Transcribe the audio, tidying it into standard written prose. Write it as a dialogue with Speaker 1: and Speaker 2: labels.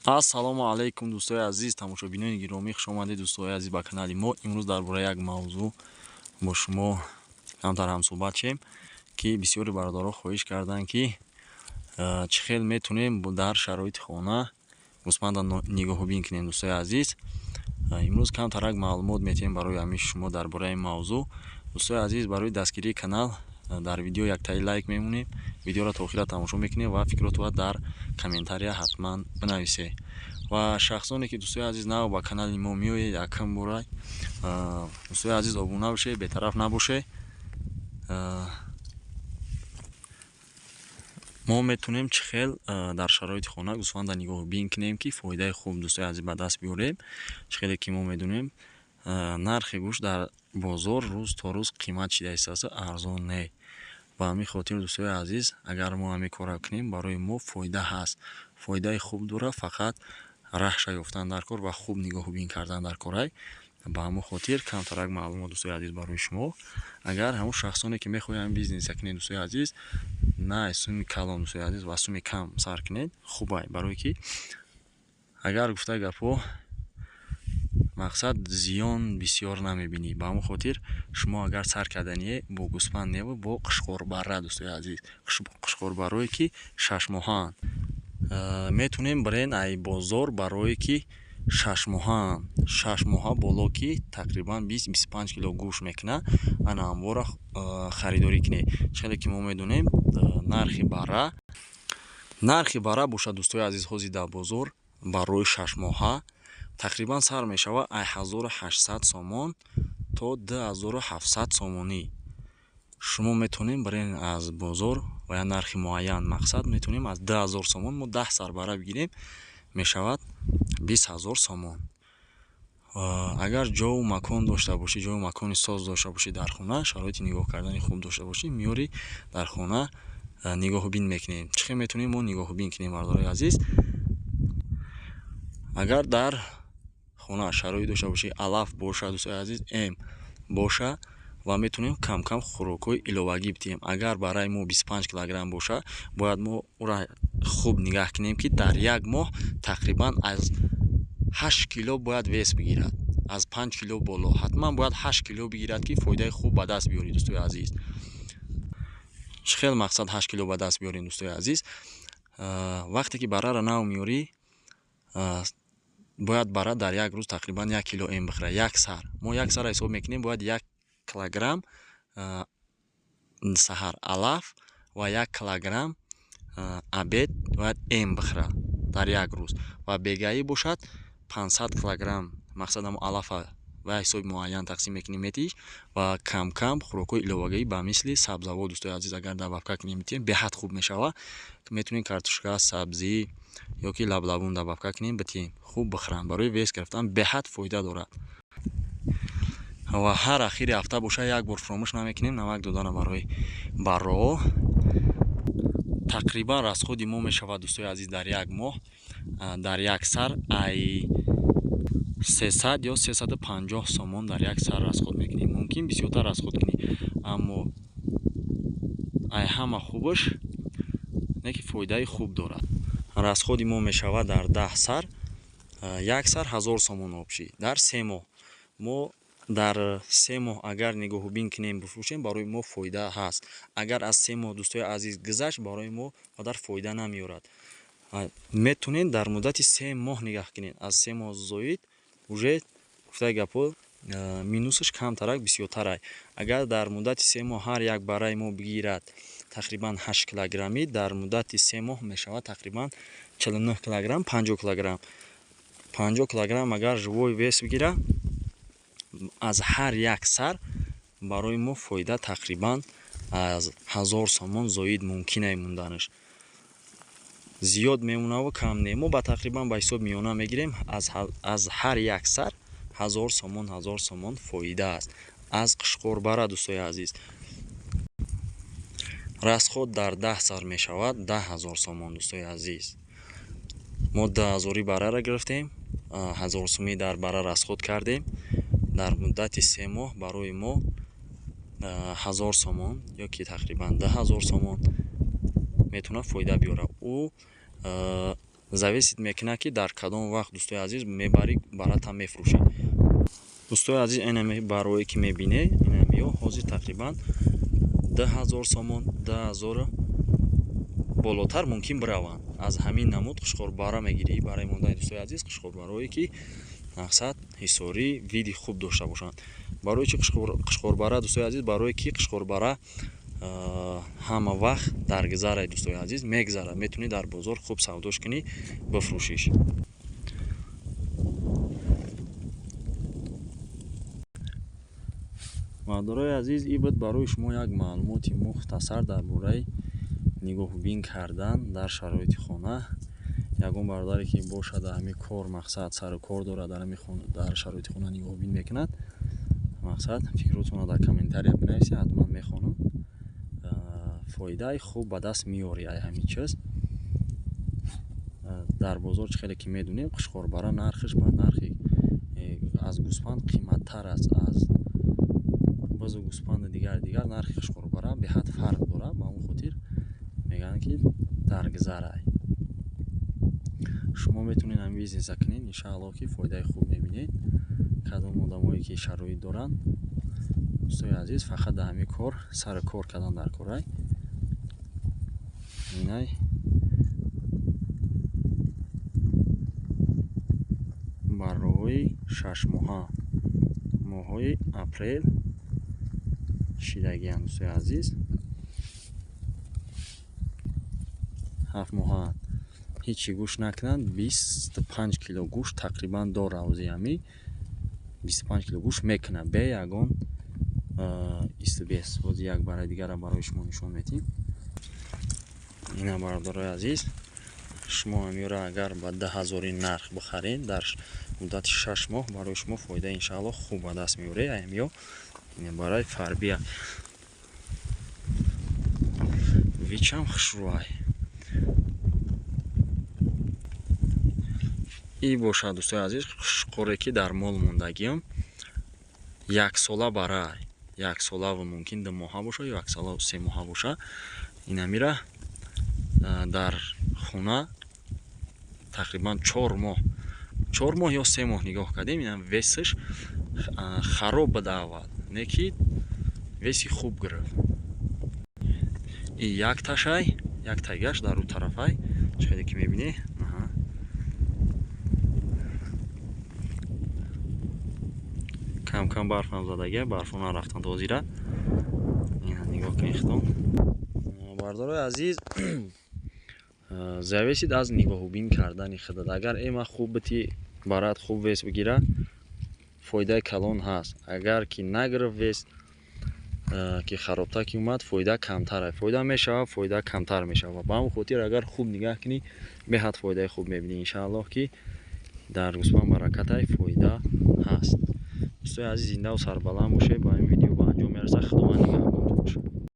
Speaker 1: Ассалому алайкум, дӯстои азиз, тамошобинони гиромӣ, хуш омадед, дӯстои азиз, ба канали мо. Имрӯз дар бораи як мавзӯъ бо шумо камтар ҳамсӯҳбат шем, ки бисёри бародаро хоҳиш карданд, ки чӣ хел метавонем дар шароити хона гӯсфанда нигоҳубин кунем. Дӯстои азиз, имрӯз камтарак маълумот метиҳем барои ҳамин шумо дар бораи ин мавзӯъ. Дӯстои азиз, барои дастгирии канал дар видео яктаи лайк мемонем, видеоро то охира тамошо мекунем ва фикротро дар комментария ҳатман бинависед. Ва шахсоне ки, дӯстои азиз, нав ба канали мо меоед, якум бора, дӯстои азиз, обуна бошед, бетараф набошед. Мо метавонем чӣ хел дар шароити хона гӯсфанда нигоҳубин кунем, ки фоидаи хуб, дӯстои азиз, ба даст биёрем. Чӣ хеле ки мо медонем, нархи гӯшт дар бозор рӯз то рӯз қимат шида истааст, арзон не. Ба ҳамин хотир, дӯстои азиз, агар мо ҳамин корро кунем, барои мо фоида ҳаст, фоидаи хуб дорад, фақат раҳша ёфтан дар кор ва хуб нигоҳубин кардан дар корай. Ба ҳамон хотир камтарак маълумот, дӯстои азиз, барои шумо. Агар ҳамон шахсоне ки мехоҳанд бизнеса кунед, дӯстои азиз, на суми калон, дӯстои азиз, ва суми кам сар кунед, хубай, барое ки агар гуфта гапҳо мақсад зиён бисёр намебинӣ. Ба ҳамон хотир шумо агар сар кардание бо гӯсфанд неву бо қишқорбарра, дӯстои азиз, қишқорбаррое ки шашмоҳаанд, метавонем бирен ай бозор, барое ки шашмоҳаанд, 6 моҳа боло, ки тақрибан 20-25 кило гӯшт мекунад, ана ҳамвора харидорӣ кунед. Чӣ хеле ки мо медонем, нархи барра бошад, дӯстои азиз, ҳозир дар бозор барои 6 моҳа тақрибан сар мешавад ай 1800 сомон то 2700 сомонӣ. Шумо метавонем бирен аз бозор ва я нархи муайян, мақсад, метавонем аз 2000 сомон мо 10 сар барра бигирем, мешавад 20 000 сомон. Агар ҷову макон дошта бошӣ, ҷову макони соз дошта бошӣ, дар хона шароити нигоҳ кардани хуб дошта бошӣ, меёрӣ, дар хона нигоҳубин мекунем. Чӣ хел метавонем мо нигоҳубин кунем, бародарои азиз? Агар дар хона шароит дошта бошӣ, алаф бошад, дӯстои азиз, эм боша ва метавонем камкам хӯрокҳои иловагӣ бидиҳем. Агар барраи мо 25 килограмм боша, бояд мо ӯра хуб нигаҳ кунем, ки дар як моҳ тақрибан аз 8 кило бояд вес бигирад, аз 5 кило боло ҳатман бояд 8 кило бигирад, ки фоидаи хуб ба даст биёрӣ. Дӯстои азиз, чӣ хел мақсад 8 кило ба даст биёрем, дӯстои азиз? Вақте ки барраро нав меёрӣ, бояд барра дар як рӯз тақрибан 1 кило эм бихӯрад. Як сар, мо як сарро ҳисоб мекунем, бояд 1 килограмм саҳар алаф ва 1 килограмм обед бояд эм бихӯрад дар як рӯз. Ва бегаӣ бошад 500 килограмм, мақсад, ҳамо алафа ба ҳисоби муайян тақсим мекунем, метиҳиш ва камкам хӯрокҳои иловагӣ ба мисли сабзавот, дӯстои азиз, агар добавка кунем, метиҳем, беҳад хуб мешавад. Метавонем картошка, сабзӣ ё ки лаблабун добавка кунем, битиҳем, хуб бихӯранд, барои вес гирифтан беҳад фоида дорад. Ва ҳар ахири ҳафта боша, як бор фуромӯш намекунем намак додана барои барроҳо. Тақрибан расходи мо мешавад, дӯстои азиз, дар як моҳ дар як сар ай 300 ё 350 сомон дар як сар расход мекунем. Мумкин бисёртар расход кунӣ, аммо ай ҳама хубаш не ки фоидаи хуб дорад. Расходи мо мешавад дар 10 сар, як сар 1000 сомон общий дар 3 моҳ. Мо дар 3 моҳ агар нигоҳубин кунем, бифурӯшем, барои мо фоида ҳаст. Агар аз 3 моҳ, дӯстои азиз, гузашт, барои мо қадар фоида намеорад. Метавонед дар муддати 3 моҳ нигаҳ кунед, аз 3 моҳ зоид уже, гуфтаи гапҳо, минусаш камтарак бисёртарай. Агар дар муддати 3 моҳ ҳар як барраи мо бигирад тақрибан 8 килограммӣ, дар муддати 3 моҳ мешавад тақрибан 49 килограмм, 50 килограмм. 50 килограмм агар живой вес бигирад аз ҳар як сар, барои мо фоида тақрибан аз 1000 сомон зоид мумкинай монданаш. Зиёд мемонаву кам не, мо ба тақрибан ба ҳисоби миёна мегирем, аз ҳар як сар 1000 сомон, 1000 сомон фоида аст аз қишқорбара. Дӯстои азиз, расход дар 10 сар мешавад 10 000 сомон. Дӯстои азиз, мо 2000-и барраро гирифтем, 1000 сомӣ дар барра расход кардем, дар муддати 3 моҳ барои мо 1000 сомон ё ки тақрибан 10 000 сомон метавонад фоида биёрад. Ӯ Зависит мекунад, ки дар кадом вақт, дӯстои азиз, мебарӣ, барата мефурӯшӣ. Дӯстои азиз, инами барое ки мебинед, инамиё ҳозир тақрибан 2000 сомон, 2000 болотар мумкин бираванд. Аз ҳамин намуд қушқорбара мегирӣ барои мондани, дӯстои азиз, қушқорбарое ки мақсад ҳисорӣ види хуб дошта бошанд. Барои чи қушқорбара, дӯстои азиз? Барое ки қушқорбара ҳама вақт дар гузарай, дӯстои азиз, мегузарад, метавонӣ дар бозор хуб савдош кунӣ, бифурӯшиш. Мардорои азиз, ин буд барои шумо як маълумоти мухтасар дар бораи нигоҳубин кардан дар шароити хона. Ягон бародаре ки бошад, дар ҳамин кор мақсад сару кор дорад, дар ҳамин дар шароити хона нигоҳубин мекунад, мақсад фикротонро дар комментария бинависед, ҳатман мехонам. Фоидаи хуб ба даст меорӣ ай ҳамин чиз. Дар бозор чӣ хеле ки медонем, қушқорбара нархаш ба нархи аз гӯсфанд қиматтар аст. Аз бузу гӯсфанду дигар дигар нархи қушқорбара беҳад фарқ дорад. Ба он хотир мегӯянд, ки дар гузарай. Шумо метавонед ҳамин бизнеса кунед, иншааллоҳ, ки фоидаи хуб мебинед. Кадом одамое ки шароит доранд, дӯстои азиз, фақат дар ҳамин кор сари кор кардан дар корай. Инай барои 6 моҳа, моҳҳои апрел шидагианд, дӯстои азиз, 7 моҳа ҳечи гӯшт накунанд, 25 кило гӯшт тақрибан дора. Ҳози ҳами 25 кило гӯшт мекунад бе ягон истубес. Ҳози як бараи дигара барои шумо нишон медиҳем. Ина, бародарои азиз, шумо ҳамиёро агар ба 10 ҳазори нарх бихаред, дар муддати 6 моҳ барои шумо фоида иншааллоҳ хуб ба даст меоред. Ҳамиё барои фарбия вичам хушрӯай и бошад, дӯстои азиз, қушқоре ки дар мол мондагиам, яксола барай, яксолаву мумкин 2 моҳа бошад ё яксолаву 3 моҳа бошад. Инамира дар хона тақрибан 4 моҳ, 4 моҳ ё 3 моҳ нигоҳ кардем. Инам весаш хароб буда аввал, не ки веси хуб гирифт. И як ташай, як тайгаш дар ӯ тарафай, чӣ хеле ки мебинӣ. Кам кам барфам задагия, барфо нарафтанд ҳозира. Ина нигоҳ кунед худон, бардорои азиз. Зависит аз нигоҳубин кардани худат. Агар эма хуб бити, барат хуб вес бигира, фоидаи калон ҳаст. Агар ки нагирифт вес, ки харобтар ки омад, фоида камтар, фоида мешавад, фоида камтар мешавад. Ба ҳамон хотир агар хуб нигаҳ кунӣ, беҳад фоидаи хуб мебинӣ, иншааллоҳ, ки дар гӯсфанд баракатай, фоида ҳаст. Дӯстои азиз, зиндаву сарбаланд бошед. Ба ин видео ба анҷом мерасад. Худованд нигаҳбонтон бошад.